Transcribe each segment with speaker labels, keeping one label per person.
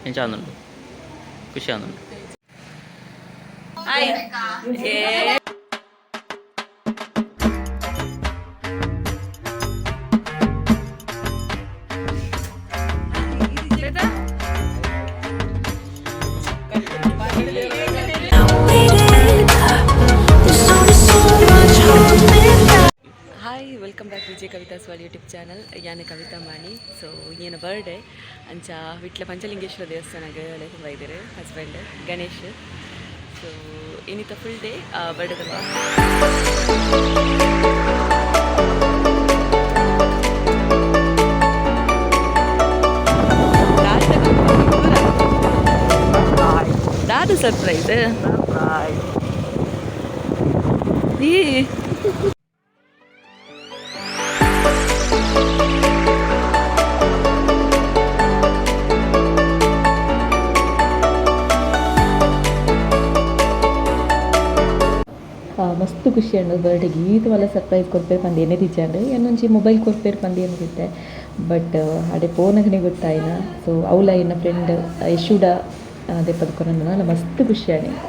Speaker 1: ಎಂಚ ಆಂದುಂಡು ಖುಷಿ ಆಂದುಂಡು.
Speaker 2: ಹಾಯ್. ಏ
Speaker 3: There's only so much holding back.
Speaker 2: Hi, welcome back Vijay Kavitha's world YouTube channel. ಯಾನ್ ಕವಿತಾ ಮಾಣಿ. ಸೊ ಏನ ಬರ್ಡೇ ಅಂಚ ವಿಟ್ಲ ಪಂಚಲಿಂಗೇಶ್ವರ ದೇವಸ್ಥಾನಗೆ ಬೈದಿರು ಹಸ್ಬೆಂಡ್ ಗಣೇಶ್. ಸೊ ಇನ್ನಿತ ಫುಲ್ ಡೇ ಬರ್ಡೇ. ದಾದ ಸರ್ಪ್ರೈಸ್ ಈ.
Speaker 4: ಮಸ್ತ್ ಖುಷಿ ಆಂಡ್ ಬರ್ಡೇಗೆ ಈತ್ ಮಲ್ಲ ಸರ್ಪ್ರೈಸ್ ಕೊರ್ಪೇರು ಪಂದ್ ಎನ್ನೆದಿಜ್ಜಾಂಡ್. ಎನ್ನೊಂಜಿ ಮೊಬೈಲ್ ಕೊರ್ಪೇರು ಪಂದ್ ಎನ್ನುದಿತ್ತೆ, ಬಟ್ ಅಡೆ ಪೋನಗನೆ ಗೊತ್ತಾಯಿನ. ಸೊ ಅವಲ ಎನ್ನ ಫ್ರೆಂಡ್ ಯಶುಡ ದೆಪ್ಪದ ಕೊರೊಂದು ಮಸ್ತ್ ಖುಷಿ ಆಂಡ್ ಎಂಕ್.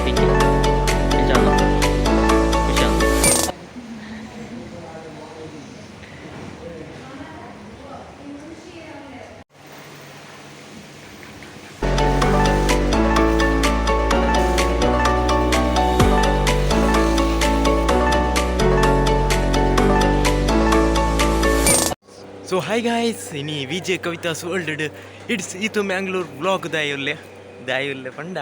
Speaker 1: ಪಿಂಕಿ, ಎಂಚ ಆಂದುಂಡು? ಖುಷಿ ಆಂದುಂಡು.
Speaker 5: ಸೊ ಹಾಯ್ ಗಾಯ್ಸ್, ಇನಿ ವಿಜಯ್ ಕವಿತಾಸ್ ವರ್ಲ್ಡ್ it's ಇತು ಮ್ಯಾಂಗ್ಳೂರ್ ವ್ಲಾಗ್ ದಾಯುಲ್ಲೆ ದಾಯುಲ್ಲೆ ಪಂಡ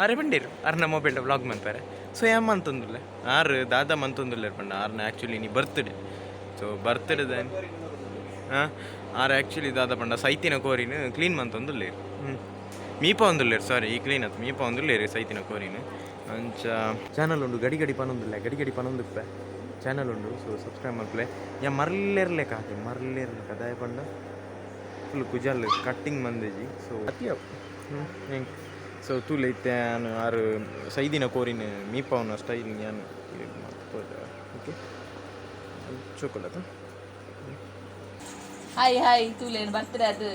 Speaker 5: ಆರೆ ಪಂಡೇರು ಅರ್ನ ಮೊಬೈಲ್ ವ್ಲಾಗ್ ಮನ್ಪಾರೆ. ಸೊ ಯಾಮ್ ಮಂತೊಂದುಲ್ಲೆ, ಆರು ದಾದ ಮಂತೊಂದುಲ್ಲೆರ್ ಪಂಡ ಆರ್ನ ಆ್ಯಕ್ಚುಲಿ ಇನಿ ಬರ್ತ್ಡೇ. ಸೊ ಬರ್ತ್ಡೇ ದಾನ್ ಹಾಂ ಆರ್ ಆ್ಯಕ್ಚುಲಿ ದಾದ ಪಂಡ ಸೈತಿನ ಕೋರಿನ ಕ್ಲೀನ್ ಮಂತೊಂದುಲ್ಲೇರು, ಹ್ಞೂ ಮೀಪ ಒಂದುಲ್ಲೇರು, ಸಾರಿ, ಈ ಕ್ಲೀನ್ ಆತು ಮೀಪ ಒಂದುಲ್ಲೇರು ಸೈತಿನ ಕೋರಿನ. ಅಂಚ ಚಾನಲ್ ಉಂಡು, ಗಡಿ ಗಡಿ ಪನೊಂದುಲ್ಲೆ, ಗಡಿ ಗಡಿ ಪನೊಂದುಪ್ಪೆ. ಚಾನಲ್ ಉಂಡು, ಸೊ ಸಬ್ಸ್ಕ್ರೈಬ್ ಮಲ್ಪಲೆ. ಯಾ ಮರ್ಲೇರ್ಲೆಕ ಹಾಕಿ ಮರ್ಲೇರ್ಲೆಕ ದಾಯ ಪಂಡ ಫುಲ್ ಕುಜಲ್ ಕಟ್ಟಿಂಗ್ ಮಂದಿಜಿ. ಸೊ ಅತಿ ಹ್ಞೂ ಸೊ ತೂಲೆ ಇತ್ತೆ ಯಾನ್ ಆರು ಸೈದಿನ ಕೋರಿನ ಮೀಪಾವುನ ಸ್ಟೈಲ್ ಯಾನ್ ಓಕೆ ಚೋಕೊಲತ.
Speaker 2: ಹಾಯ್ ಹಾಯ್, ತೂಲೇನು ಬರ್ತ್ಡೇ ಅದು.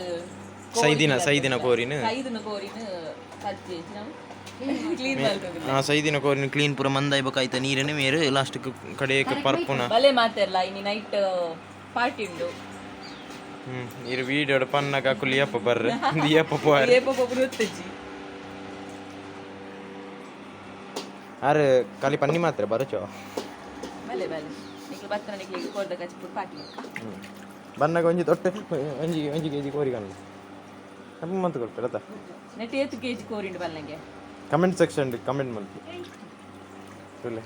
Speaker 5: ಸೈದಿನ ಸೈದಿನ ಕೋರಿನ.
Speaker 2: ಸೈದಿನ ಕೋರಿನ ಕಜ್ಜಿ ನಾವು ಕ್ಲೀನ್ ಮಾಡ್ತದೆ.
Speaker 5: ಆ ಸೈದಿನ ಕೋರಿನ ಕ್ಲೀನ್ ಪೂರ ಮಂದಾಯಿ ಬೊಕ ನೀರನ್ನು ಮೇರು ಲಾಸ್ಟ್ ಕಡೆಗೆ ಪರ್ಪುನ.
Speaker 2: ಬಲೆ ಮಾತೆರ್ಲ, ಇನಿ ನೈಟ್ ಪಾರ್ಟಿ ಉಂಡು.
Speaker 5: ಹ್ಞೂ ಇರು ವೀಡಿಯೋಡ ಪನ್ನಾಗ ಅಕುಲು ಏಪ ಬರ್ರೆ ಏಪ ಪೋರೆ.
Speaker 2: ಏಪ ಒಬ್ಬರು ಗೊತ್ತಜ್ಜಿ.
Speaker 5: ಆರು ಖಾಲಿ ಪನ್ನಿ ಮಾತ್ರ ಬರಚೋ.
Speaker 2: ಬಲೆ ಬಲೆ, ನಿಕ್ಲು ಬತ್ತನ ನಿಕ್ಲಿಗೆ ಕೋರ್ದ ಕಚ್ಚಿಪುರ್ ಪಾರ್ಟಿ.
Speaker 5: ಬನ್ನಾಗ ಒಂಜಿ ತೊಟ್ಟೆ ಒಂಜಿ ಒಂಜಿ ಕೆಜಿ ಕೋರಿ ಕಾಣಲಿ ಅಪ್ಪ ಮಂತ್ ಕೊಡ್ತಾರೆ ಅತ್ತ.
Speaker 2: ನೆಟ್ ಏತು ಕೆಜಿ ಕೋರಿಂಡು ಬಲ್ಲಂಗೆ?
Speaker 5: ಕಮೆಂಟ್ ಸೆಕ್ಷನ್ ಕಮೆಂಟ್ ಮಲ್ಪಿ ತುಲೆ.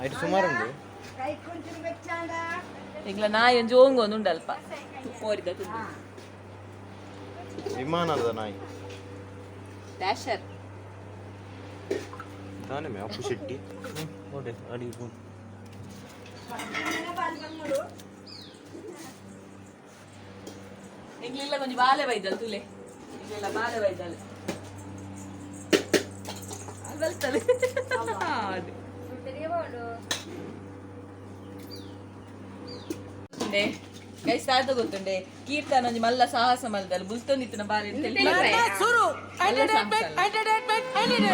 Speaker 5: ಐಟ್ ಸುಮಾರು ಉಂಡು.
Speaker 2: ಎಂಗ್ಲ ನಾಯಿ ಒಂಜಿ ಓಂಗ್ ಒಂದು ಉಂಡು ಅಲ್ಪ ಕೋರಿದ ತುಂಡು.
Speaker 5: ವಿಮಾನದ ನಾಯಿ.
Speaker 2: ಡ್ಯಾಶರ್.
Speaker 5: ತಾನೇ ಮೇ ಅಪ್ಪು ಶೆಟ್ಟಿ ನೋಡಿ ಅಡಿ.
Speaker 2: ಎಂಗ್ಲಿಲ್ಲ ಒಂಜಿ ಬಾಲೆ ಬೈದಲ್ ತುಲೆ, ಎಂಗ್ಲಿಲ್ಲ ಬಾಲೆ ಬೈದಲ್ ಅಲ್ಲಿ ಬಲ್ತಲೆ ಅದು. ಉಂಡೆ ಗೈಸ್, ದಾದ ಗೊತ್ತುಂಡೆ, ಕೀರ್ತನ ಒಂಜಿ ಮಲ್ಲ ಸಾಹಸ ಮಲ್ದಲ್ ಬುಲ್ತೊಂದಿತ್ತಿನ ಬಾಲೆ.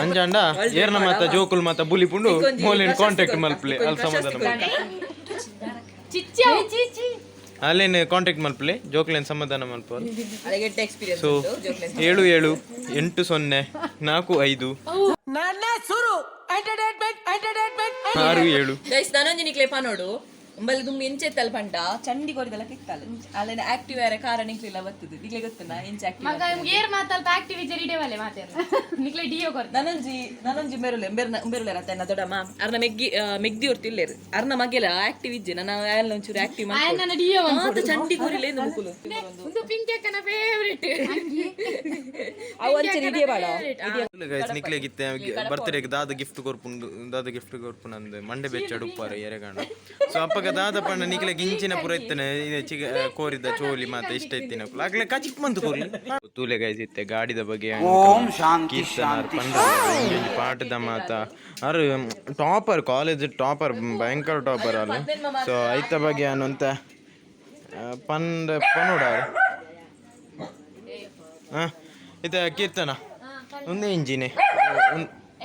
Speaker 5: ಅಂಜಾಂಡ ಏರ್ನ ಮಾತ ಜೋಕುಲ್ ಮಾತ ಬುಲಿ ಪುಂಡು ಮೋಲಿನ ಕಾಂಟ್ಯಾಕ್ಟ್ ಮಲ್ಪಲೆ, ಅಲ್ಲಿ ಸಮಾಧಾನ ಮಲ್ಪಲೆ. ಅಲ್ಲೇನು ಕಾಂಟ್ಯಾಕ್ಟ್ ಮಲ್ಪಲೆ, ಜೋಕ್ಲೇನ್ ಸಮಾಧಾನ ಮಲ್ಪ.
Speaker 2: ಎಕ್ಸ್ಪೀರಿಯನ್ಸ್.
Speaker 5: ಸೊ 7780 45 67.
Speaker 2: ಗೈಸ್, ನಾನೊಂಜಿ ನಿಕ್ಲೆ ಪನೋಡು, ಉಂಬಲ್ಲಿ ದುಂಬು ಎಂಚೆತ್ತಲ್ ಪಂಡ ಚಂಡಿ ಕೊರಿದಲ್ಲ ಕಿತ್ತಲ್ ಅಲ್ಲೇನ ಆಕ್ಟಿವ್ ಆರೆ ಕಾರಣ ನಿಕ್ಲಿಲ್ಲ ಬತ್ತದು, ನಿಕ್ಲೆ ಗೊತ್ತುನಾ ಎಂಚ ಆಕ್ಟಿವ್?
Speaker 6: ಮಗ ಏರ್ ಮಾತಲ್ಪ ಆಕ್ಟಿವ್ ಇಜರಿ ವಲೆ ಮಾತೇರ ನಿಕ್ಲೆ ಡಿಯೋ ಕೊರ್ತ.
Speaker 2: ನನೊಂಜಿ ನನೊಂಜಿ ಮೆರುಲೆ ಬೆರ್ನ ಬೆರುಲೆ ರತ್ತ ದೊಡ್ಡಮ್ಮ ಅರ್ನ ಮೆಗ್ಗಿ ಮೆಗ್ದಿ ಹೊರ್ತು ಇಲ್ಲೇರು ಅರ್ನ ಮಗೆಲ ಆಕ್ಟಿವ್ ಇಜ್ಜೆ ನನ್ನ ಆಯಲ್ ಒಂಚೂರು ಆಕ್ಟಿವ್.
Speaker 6: ನನ್ನ ಡಿಯೋ.
Speaker 2: ಮಾತ ಚಂಡಿ ಕೊರಿಲೆ ಮುಕುಲು.
Speaker 6: ಒಂದು ಪಿಂಕಿ ಅಕ್ಕನ ಫೇವರೇಟ್.
Speaker 2: ಅವು ಒಂಚೂರು ಇಡಿಯ ಬಾಳ.
Speaker 5: ಗೈಸ್, ನಿಕ್ಲೆಗಿತ್ತೆ ಬರ್ತ್ಡೇಗೆ ದಾದ ಗಿಫ್ಟ್ ಕೊರ್ಪುಂಡು, ದಾದ ಗಿಫ್ಟ್ ಕೊರ್ಪುಂಡು ಅಂದ್ ಮಂಡೆ ಬೆಚ್ಚ ಉಪ್ಪಾರ ಎರೆಗಾಣ. ಸೊ ಅಪ್ಪಗ ದಾದ ಪಂಡ ನಿಕ್ಲೆಗ್ ಇಂಚಿನ ಪೂರ ಇತ್ತನೆ ಚಿಗ ಕೋರಿದ ಚೋಲಿ ಮಾತ ಇಷ್ಟ ಇತ್ತಿನ ಅಕ್ಲೆ ಕಚಿಕ್ ಮಂತು ಕೋರ್ಲಿ. ತೂಲೆ ಗೈಸ್, ಇತ್ತೆ ಗಾಡಿದ ಬಗ್ಗೆ
Speaker 7: ಓಂ ಶಾಂತಿ
Speaker 5: ಕೀರ್ತನಾರ್
Speaker 7: ಶಾಂತಿ.
Speaker 5: ಪಂಡ ಪಾಠದ ಮಾತ. ಅರು ಟಾಪರ್, ಕಾಲೇಜ್ ಟಾಪರ್, ಭಯಂಕರ ಟಾಪರ್ ಅಲ್ಲ. ಸೊ ಐತ ಬಗ್ಗೆ ಅನ್ನುವಂತ ಪಂಡ ಪನೋಡಾರು. ಹಾಂ, ಇತ್ತೆ ಕೀರ್ತನ ಒಂದೇ ಇಂಜಿನೆ.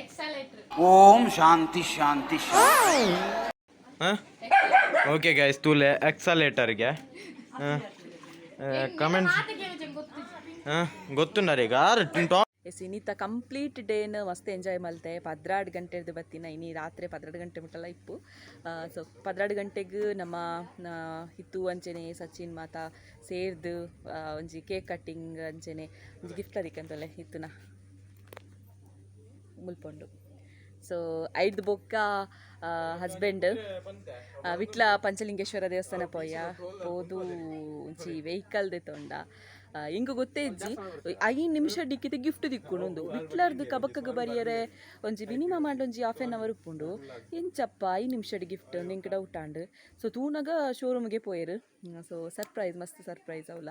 Speaker 6: ಎಕ್ಸಲೇಟರ್.
Speaker 7: ಓಂ ಶಾಂತಿ ಶಾಂತಿ ಶಾಂತಿ.
Speaker 5: ಹಾಂ, ಓಕೆ ಗೈಸ್, ತೂಲೆ ಎಕ್ಸಲೇಟರ್ಗೆ ಕಮೆಂಟ್ಸ್. ಹಾಂ, ಗೊತ್ತುಂಡಾರ ಈಗ ಆರು ಟಾಪ್.
Speaker 2: ಎಸ್, ಇನ್ನಿತ್ತ ಕಂಪ್ಲೀಟ್ ಡೇನ ಮಸ್ತ್ ಎಂಜಾಯ್ ಮಲ್ತೆ. 12 ಗಂಟೆರ್ದು ಬತ್ತಿನ, ಇನಿ ರಾತ್ರಿ 12 ಗಂಟೆ ಮುಟ್ಟಲ್ಲ ಇಪ್ಪು. ಸೊ 12 ಗಂಟೆಗೆ ನಮ್ಮ ಹಿತ್ತು ಅಂಚೆನೆ ಸಚಿನ್ ಮಾತಾ ಸೇರ್ದು ಒಂಜಿ ಕೇಕ್ ಕಟ್ಟಿಂಗ್ ಅಂಚೆನೆ ಒಂಜಿ ಗಿಫ್ಟ್ ಅದಕ್ಕಂತಲೆ ಇತ್ತುನ ಮುಲ್ಪೊಂಡು. ಸೊ ಐದು ಬೊಕ್ಕ ಹಸ್ಬೆಂಡ್ ವಿಟ್ಲ ಪಂಚಲಿಂಗೇಶ್ವರ ದೇವಸ್ಥಾನ ಪೋಯ ಪೋದು ಒಂಜಿ ವೆಹಿಕಲ್ ದೆತೊಂಡ. ಇಂಗು ಗೊತ್ತೇ ಇಜ್ಜಿ, 5 ನಿಮಿಷ ಡಿಕ್ಕಿದ ಗಿಫ್ಟ್ ದಿಕ್ಕುಂಡು. ಒಂದು ವಿಟ್ಲಾರ್ದು ಕಬಕ್ಕಗ್ ಬರಿಯರೆ ಒಂಜಿ ಮಿನಿಮಮ್ ಆಂಡ ಒಂಜಿ ಹಾಫ್ ಆನ್ ಅವರ್ ಉಪ್ಪುಂಡು. ಎಂಚಪ್ಪ 5 ನಿಮಿಷಡ್ ಗಿಫ್ಟ್ ಎಂಕ್ ಡೌಟ್ ಆಂಡ್. ಸೊ ತೂನಗ ಶೋರೂಮ್ಗೆ ಪೋಯೆರ್. ಸೊ ಸರ್ಪ್ರೈಸ್, ಮಸ್ತ್ ಸರ್ಪ್ರೈಸ್ ಅವಲ.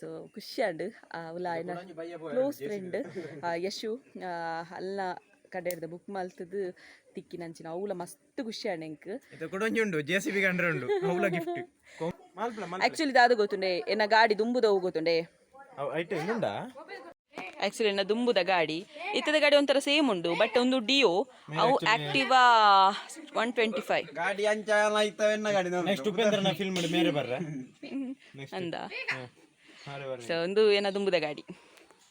Speaker 2: ಸೊ ಖುಷಿ ಆಂಡ್. ಅವಲ ಆಯ್ನ ಕ್ಲೋಸ್ ಫ್ರೆಂಡ್ ಯಶು ಅಲ್ಲ ಕಡೆರ್ದ ಬುಕ್ ಮಲ್ತದು ತಿಕ್ಕಿನಂಚಿನ. ಅವುಲ ಮಸ್ತ್ ಖುಷಿ ಆಂಡ್ ಎಂಕ್.
Speaker 5: ಇದು ಕೂಡ ಒಂಜಿ ಉಂಡು, ಜೆ ಸಿ ಬಿ ಕಂಡ್ರೆ ಉಂಡು. ಅವಲ ಗಿಫ್ಟ್.
Speaker 2: ಆಕ್ಚುಲಿ ದಾದ ಗೊತ್ತುಂಡೆ, ಎನ್ನ ಗಾಡಿ ದುಂಬುದ ಗೊತ್ತುಂಡೆ.
Speaker 5: ಐಟ್ ಉಂಡಾ?
Speaker 2: ಆಕ್ಚುಲಿ ಎನ್ನ ದುಂಬುದ ಗಾಡಿ ಇತ್ತದ ಗಾಡಿ ಒಂಥರ ಸೇಮ್ ಉಂಡು, ಬಟ್ ಒಂದು ಡಿಯೋ, ಅವು ಆಕ್ಟಿವಾ 125.
Speaker 7: ಗಾಡಿ ಅಂಚ ಗಾಡಿ.
Speaker 5: ನೆಕ್ಸ್ಟ್ ಉಪೇಂದ್ರನ ಫಿಲ್ಮ್ ಮೇರೆ ಬರ್ರ.
Speaker 2: ಅಂದ. ಸೊ ಒಂದು ಏನ ದುಂಬುದ ಗಾಡಿ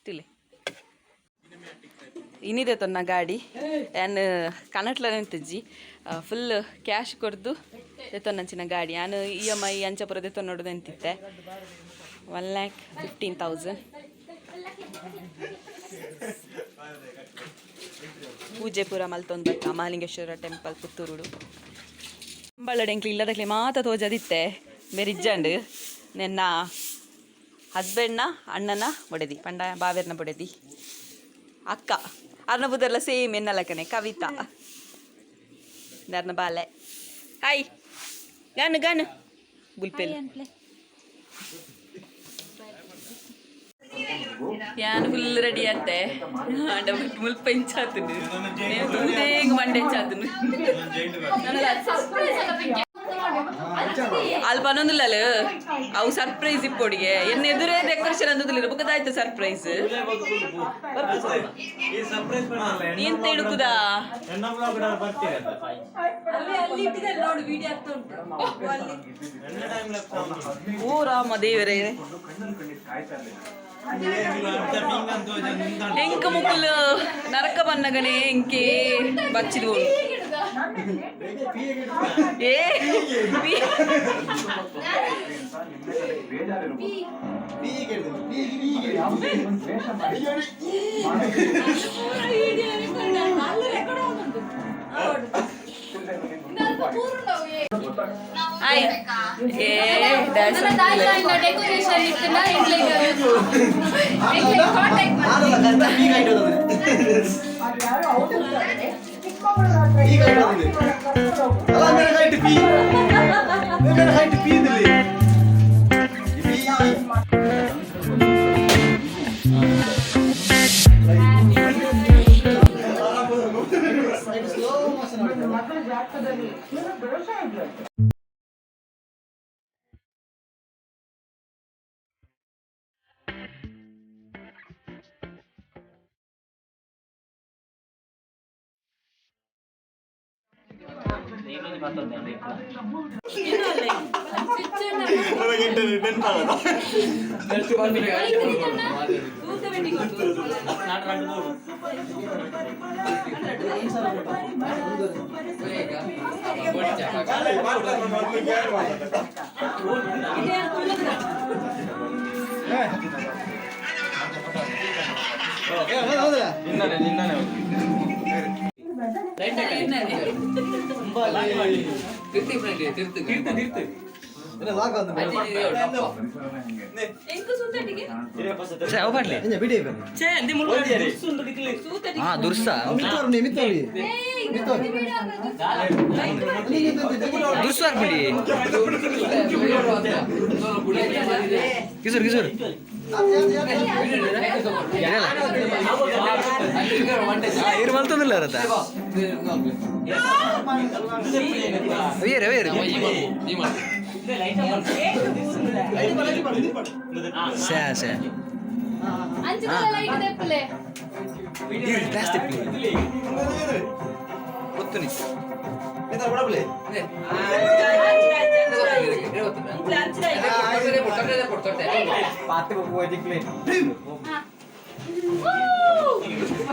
Speaker 2: ತಿಳಿ ಇನ್ನಿದೆ ತೊನ್ನ ಗಾಡಿ. ಯಾನ್ ಕನಟ್ಲ ನಿಂತಿಜ್ಜಿ, ಫುಲ್ ಕ್ಯಾಶ್ ಕೊಡ್ದು ದೆತ್ತೊನ್ನಂಚಿನ ಗಾಡಿ. ಯಾನ್ ಇಎಂಐ ಅಂಚಪುರ ದೆತ್ತೊನ್ನೋಡು ನಿಂತಿತ್ತೆ. 1,15,000. ಪೂಜೆ ಪೂರ ಮಲ್ತೊಂದು ಬತ್ತ ಮಹಾಲಿಂಗೇಶ್ವರ ಟೆಂಪಲ್ ಪುತ್ತೂರುಡು. ಕಂಬಳಡ್ ಎಂಕ್ಲು ಇಲ್ಲದಕ್ಲೆ ಮಾತ ತೋಜದಿತ್ತೆ. ಬೆರಿಜ್ಜಂಡ್ ನೆನ್ನ ಹಸ್ಬೆಂಡ್ನ ಅಣ್ಣನ ಬೊಡೆದಿ, ಪಂಡ ಬಾವೆರ್ನ ಬೊಡೆದಿ ಅಕ್ಕ. ಅರ್ನ ಬುದರ್ಲ ಸೇಮ್ ಎನ್ನಲಕನೆ, ಕವಿತಾ. ಅರ್ನ ಬಾಲೆ. ಹಾಯ್ ಗಾನು ಗಾನು ಬುಲ್ಪೆಲ್. ಯಾನ್ ಫುಲ್ ರೆಡಿ ಆತೆ. ಆಂಡ ಮುಲ್ಪ ಇಂಚಾತುಂಡು, ತೂದೇಗ್ ಮಂಡೆ ಇಂಚಾತುಂಡು. ಅಲ್ಪ ಪನೊಂದುಲ್ಲಲ್, ಅವು ಸರ್ಪ್ರೈಸ್ ಇಪ್ಪೊಡಿಗೆ. ಎನ್ನ ಎದುರೇ ಡೆಕೋರೇಷನ್ ಅಂದುದಿಲ್ಲ, ಬುಕ್ಕದಾಯ್ತು ಸರ್ಪ್ರೈಸ್. ಎಂತ ಹಿಡುಕುದಾ? ಅಲ್ಲಿ ಇಟ್ಟಿದ್ದಾರೆ ನೋಡು, ವಿಡಿಯೋ ಆಗ್ತಾ ಉಂಟು ಅಲ್ಲಿ. ಓ ರಾಮ ದೇವರೇ, ಎಂಕ ಮುಕುಲ್ ನರಕ ಬನ್ನಗನೆ ಎಂಕೆ ಬಚ್ಚಿದು. ಏ. ಹಾಯ್ ಏ ಡ್ಯಾನ್ಸ್.
Speaker 6: ಡೆಕೋರೇಷನ್ ಇತ್ತಲ್ಲ, ಎಂಕ್ಲೆಗ್ ಕಾಂಟ್ಯಾಕ್ಟ್.
Speaker 5: ನಿನ್ನನೆ ನಿನ್ನನೆ.
Speaker 1: ಹಾ ದುರ್ಸ ದುರ್ಸ ಹಾಕ್ಬಿಡಿ. ಕಿಶೋರ್ ಕಿಶೋರ್ ಇರು ಮಲ್ತೊಂದಿಲ್ಲ ರಥ ವೇರೆ ವೇರೆ ಸೇ ಸೇ.
Speaker 6: ಅಂಚಿನ ಲೈಟ್ ದೆಪ್ಪಲೆ.
Speaker 5: ಪ್ಲಾಸ್ಟಿಕ್ ಗೊತ್ತು.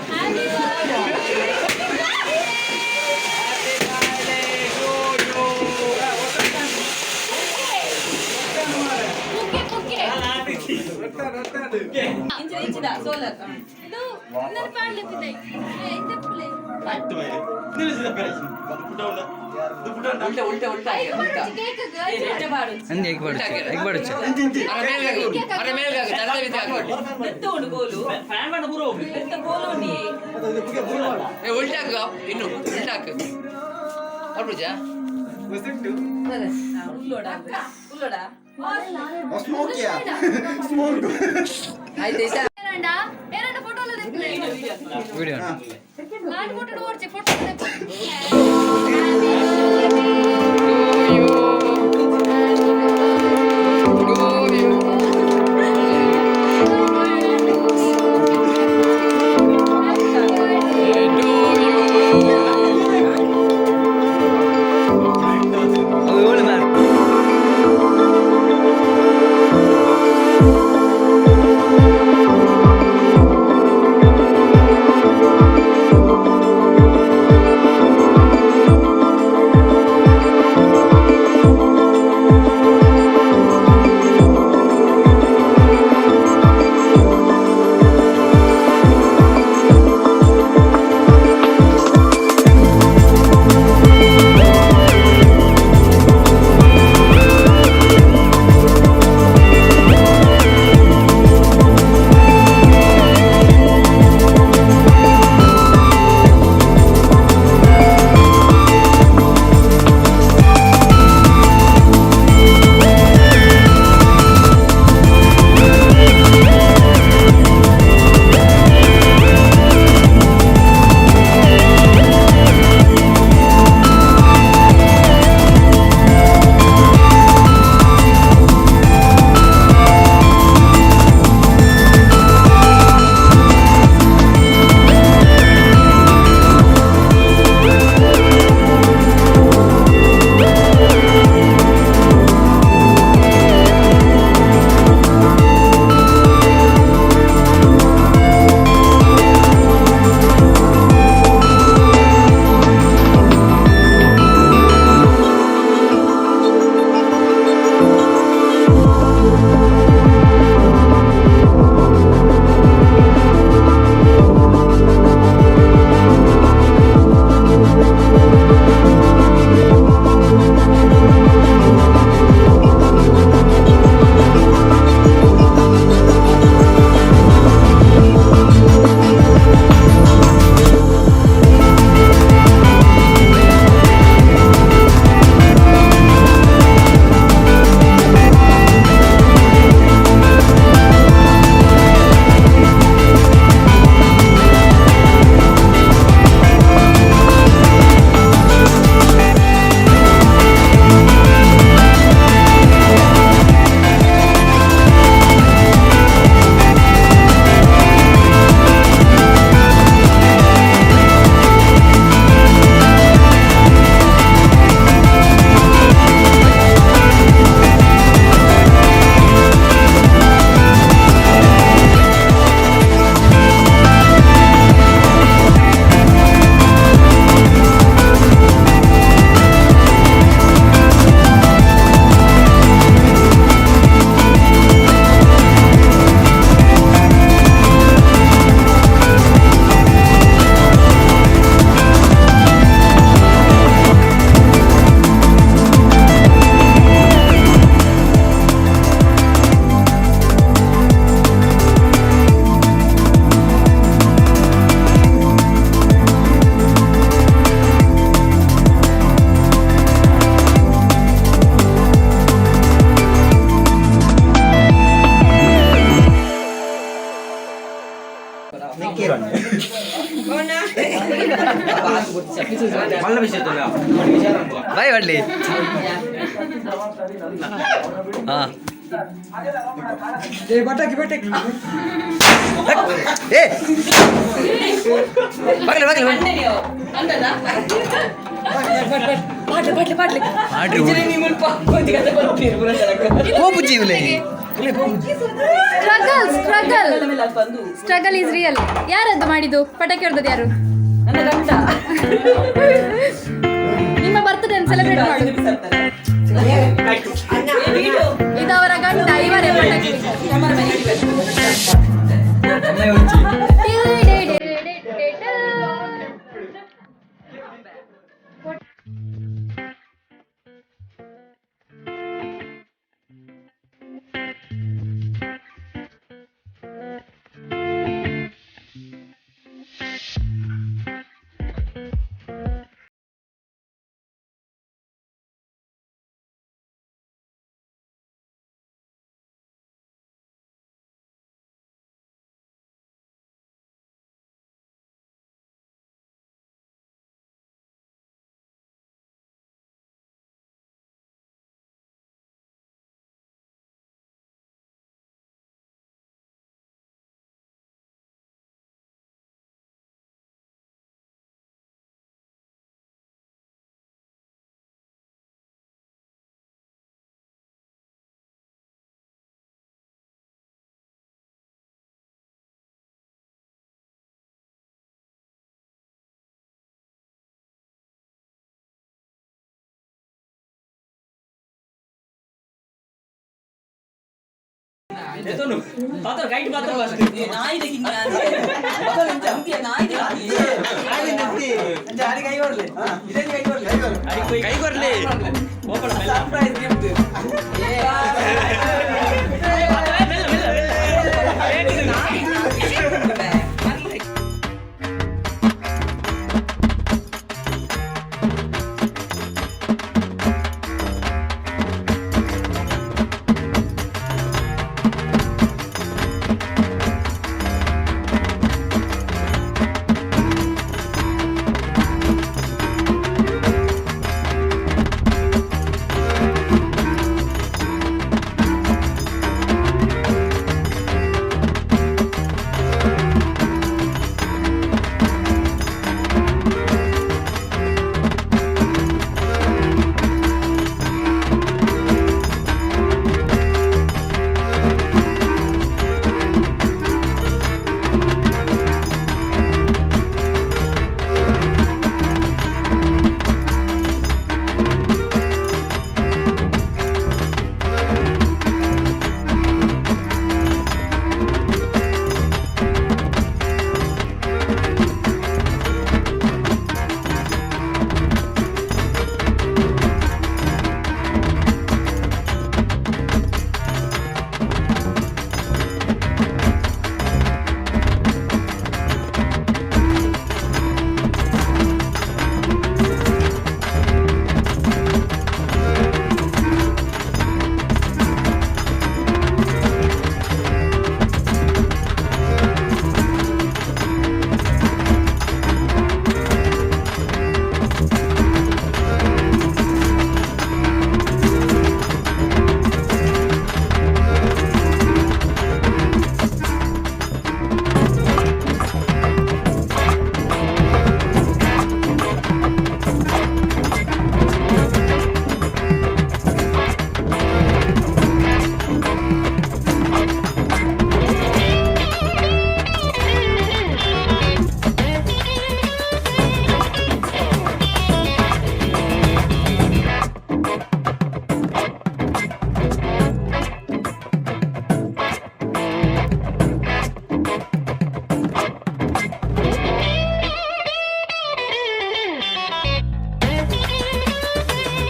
Speaker 6: Happy birthday. ಪುಕ್ಕೆ ಪುಕ್ಕೆ. ಇದು ಇನ್ನೊಂದು ಪಾಡ್ಲೆ ಪಿದೈ. ಏ, ಇಂದೆಪ್ಪುಲೆ. ಐಕ್ ಪಾಡೊಚ್ಚಿ ಕೇಕ್ಗ್.
Speaker 1: ಅಂದೆ ಐಕ್ ಬಾಡುಚ್ಚು ಐಕ್ ಬಾಡುಚ್ಚು.
Speaker 6: ಏರಂಡ ಏರಂಡ ಫೋಟೋ ಎಲ್ಲ ದೆಪ್ಪುಲೆ.
Speaker 1: ವಿಡಿಯೋ.
Speaker 6: ನಾನ್ ಫೋಟೋ ಓಡ್ಚೆ ಫೋಟೋ ದೆಪ್ಪು.
Speaker 1: ಅವು ಏಳು ಮ್ಯಾಮ್. ಪಾಡ್ಲಿ. ಹಾ ಏ ಬಾಗ್ಲೆ ಬಾಗ್ಲೆ ಪಾಡ್ರಿ. ಹೋಪುಜಿ ಇವ್ಲೆ.
Speaker 6: Struggle struggle struggle is real. ಯಾರದ್ದು ಮಾಡಿದ್ದು ಪಟಾಕಿ ಹೊಡೆದದ್ದು ಯಾರು? ನಿಮ್ಮ ಬರ್ತ್ಡೇ ಸೆಲೆಬ್ರೇಟ್ ಮಾಡು. ಇದು ಅವರ ಗಂಡ, ಇವರೇ ಪಟಾಕಿ.
Speaker 1: ಕೈ ಬರ್ಲಿ.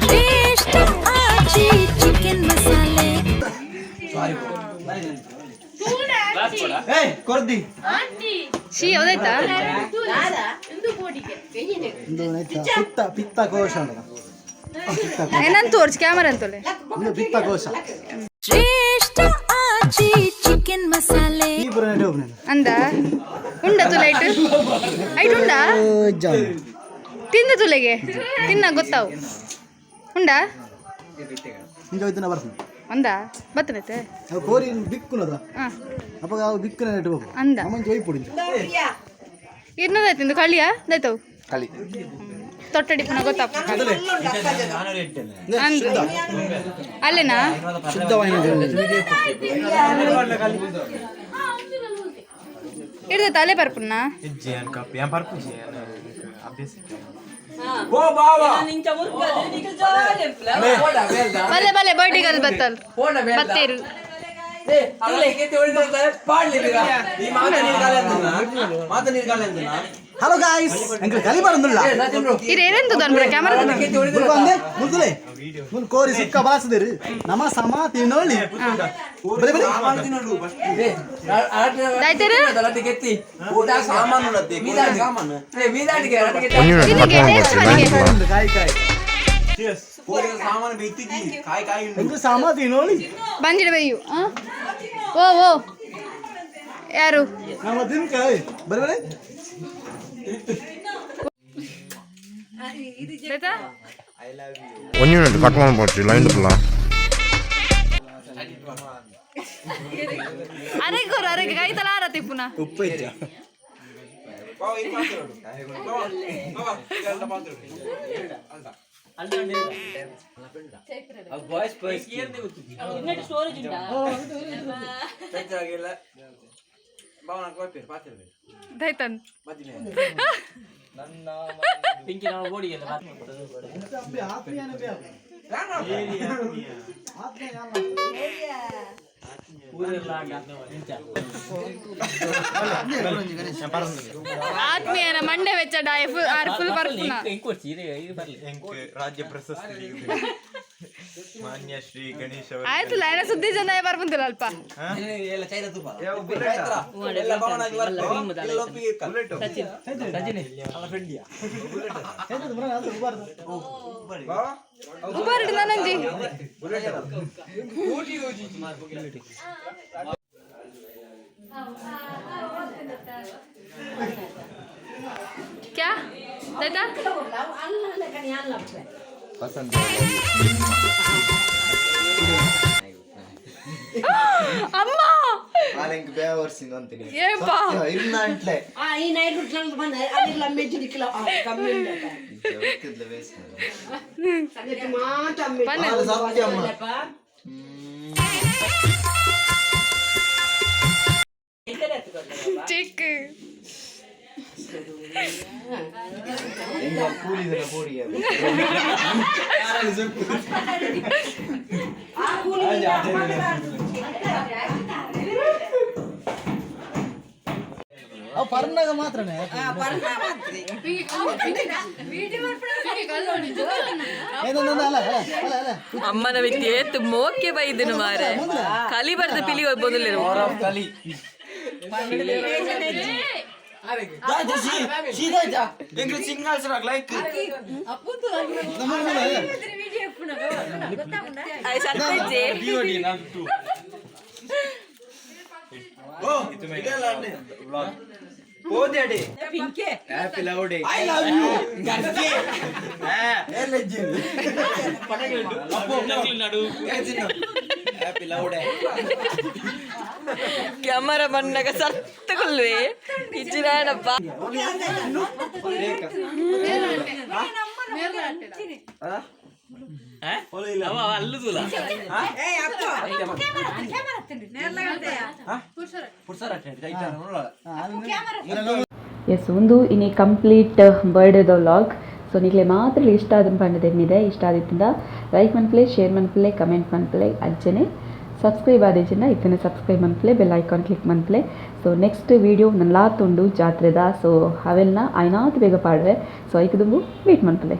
Speaker 3: ಶ್ರೇಷ್ಠ ಆಚಿ ಚಿಕನ್ ಮಸಾಲೆ.
Speaker 6: She ಯಾವ್ದಾಯ್ತಾ?
Speaker 8: ಪಿತ್ತಕೋಶ.
Speaker 6: ಏನಂತ ತೋರ್ಸ್ ಕ್ಯಾಮರಾ ಅಂತೋಲೆ.
Speaker 8: ಪಿತ್ತಕೋಶ.
Speaker 3: ಶ್ರೇಷ್ಠ ಆಚಿ ಚಿಕನ್ ಮಸಾಲೆ.
Speaker 6: ಅಂದ ಉಂಡ ತುಲೆ ಐಟ್ ಐಟ್ ಉಂಡ ತಿಂದ ತುಲೆಗೆ ತಿನ್ನ ಗೊತ್ತಾವು. ಉಂಡಾ?
Speaker 8: ಇಂಚ ಹೋಯ್ತು ಬರ್ತೀನಿ.
Speaker 6: ಒಂದಾ ಬತ್ತನೈತೆ.
Speaker 8: ಅವು ಕೋರಿ ಬಿಕ್ಕುನದ.
Speaker 6: ಹಾಂ.
Speaker 8: ಅಪ್ಪಗ ಅವು ಬಿಕ್ಕುನ ನೆಟ್ಟು ಹೋಗು.
Speaker 6: ಅಂದ.
Speaker 8: ಅಮ್ಮಂಚ ಒಯ್ಪುಡಿ ಇಂಚ.
Speaker 6: ಇರ್ನದಾಯ್ತು ಇಂದು ಕಳಿಯಾ ದಾಯ್ತವು.
Speaker 8: ಕಳಿ.
Speaker 6: ತೊಟ್ಟಡಿ ಪುನಃ ಗೊತ್ತಾಪ ಅಂದ್ ಅಲ್ಲೇನಾ?
Speaker 8: ಶುದ್ಧವಾಯಿನ.
Speaker 6: ಇರ್ದೈತ ಅಲ್ಲೇ ಬರ್ಪುನ್ನ.
Speaker 5: ಇಜ್ಜಿ ಅನ್ ಕಾಪಿ ಯಾನ್ ಪರ್ಪುಜಿ ಅಭ್ಯಾಸ.
Speaker 6: ಬಲ್ಲೆ ಬಲ್ಲೆ ಬರ್ಡಿಗಲ್ ಬತ್ತಲ್ ಬತ್ತೇರು.
Speaker 8: ಹಲೋ ಗಾಯ್ಸ್, ಅಂಕಲ್ ಕಲಿ ಬರಂದುಲ್ಲ.
Speaker 6: ಇದು ಏನೆಂದು ಅನ್ಬಿಡ ಕ್ಯಾಮರಾ.
Speaker 8: ಬಂದೆ ಮುಲ್ತುಲೆ ಮುಲ್ ಕೋರಿ ಸುಕ್ಕ ಬಳಸದಿರು ನಮ ಸಮ ತಿನ್ನೋಳಿ ಬರೆ ಬರೆ.
Speaker 6: ದಾಯ್ತೇರು ತಿನ್ನಿಗೆ ಟೇಸ್ಟ್ ಮನೆಗೆ.
Speaker 8: ಕಾಯಿ ಕಾಯಿ ಎಂಕಲ್ ಸಮ ತಿನ್ನೋಳಿ.
Speaker 6: ಬಂದಿಡ ಬೈಯು. ಆ ಓ ಓ ಯಾರು?
Speaker 8: ನಮ್ಮ ತಿನ್ಕಾಯಿ ಬರೆ ಬರೆ.
Speaker 6: ಆಯ್ತಾ?
Speaker 9: ಒಂಜಿ ಮಿನಿಟ್ ಕಟ್ ಮಾಡ್ಬೋದು ಲೈನ್ ಪುಲ್ಲ.
Speaker 6: ಅರೆ ಕೊರು ಅರೆ ಕೈತಲ ಆರತಿ ಪುನಃ. ದಾಯ್ತನ್. ಆತ್ಮೀಯನ ಮಂಡೆ ವೆಚ್ಚ ಡಾಯ full R full ಬರ್ಪುನ.
Speaker 5: ಎಂಕ್ ರಾಜ್ಯ ಪ್ರಶಸ್ತಿ ಮಾನ್ಯ ಶ್ರೀ ಗಣೇಶ್ ಅವರು.
Speaker 6: ಆಯ್ತು ಲೈನ ಸುದ್ದಿ ಜನ ಬರ್ಪುಂತಿಲ್ಲ ಅಲ್ಪ. ಉಬಾರಿಡು ನಾನಂಜಿ. ಕ್ಯಾ ದಾದಾ? ಅಮ್ಮ ಏಪಾ ಬನ್ನಿ. ಚಿಕ್ಕ
Speaker 8: ಅವು ಪರ್ನಾಗ ಮಾತ್ರನೇ. ಏನಂದ ಅಲ್ಲ ಅಲ್ಲ ಅಲ್ಲ ಅಲ್ಲ.
Speaker 2: ಅಮ್ಮನ ವಿದ್ಯೆ ಮೋಕೆ ಬೈದನು ಮಾರೆ ಕಲಿ ಬರ್ದ ಪಿಲಿ ಬಂದಿಲ್ಲ. ಕ್ಯಾಮರಾ ಬಂದಾಗ ಸತ್ತುಕೊಳ್ಳುವೆ ಇಜ್ಜಿನಾಡಪ್ಪ.
Speaker 4: ಎಸ್, ಒಂದು ಇನಿ ಕಂಪ್ಲೀಟ್ ಬರ್ಡೇದ ವ್ಲಾಗ್. ಸೊ ನಿಕ್ಲೆ ಮಾತ್ರ ಇಷ್ಟ ಆದ ಪಂಡದೆನ್ನಿದೆ. ಇಷ್ಟ ಆದಿತ್ತಿಂದ ಲೈಕ್ ಮನ್ಪ್ಲೆ, ಶೇರ್ ಮನ್ಪ್ಲೆ, ಕಮೆಂಟ್ ಮನ್ಪ್ಲೆ, ಅಂಚನೆ ಸಬ್ಸ್ಕ್ರೈಬ್ ಆದೇಜಿನ ಇತ್ತನೆ ಸಬ್ಸ್ಕ್ರೈಬ್ ಮನ್ಪ್ಲೆ, bell icon click ಮನ್ಪ್ಲೆ. So next video ನನ್ನ ಲಾತುಂಡು ಜಾತ್ರೆದ. ಸೊ ಅವೆಲ್ಲ ಐನಾತ್ ಬೇಗ ಪಾಡುವೆ. ಸೊ ಐಕದುಂಬು ವೇಟ್ ಮನ್ಪ್ಲೆ.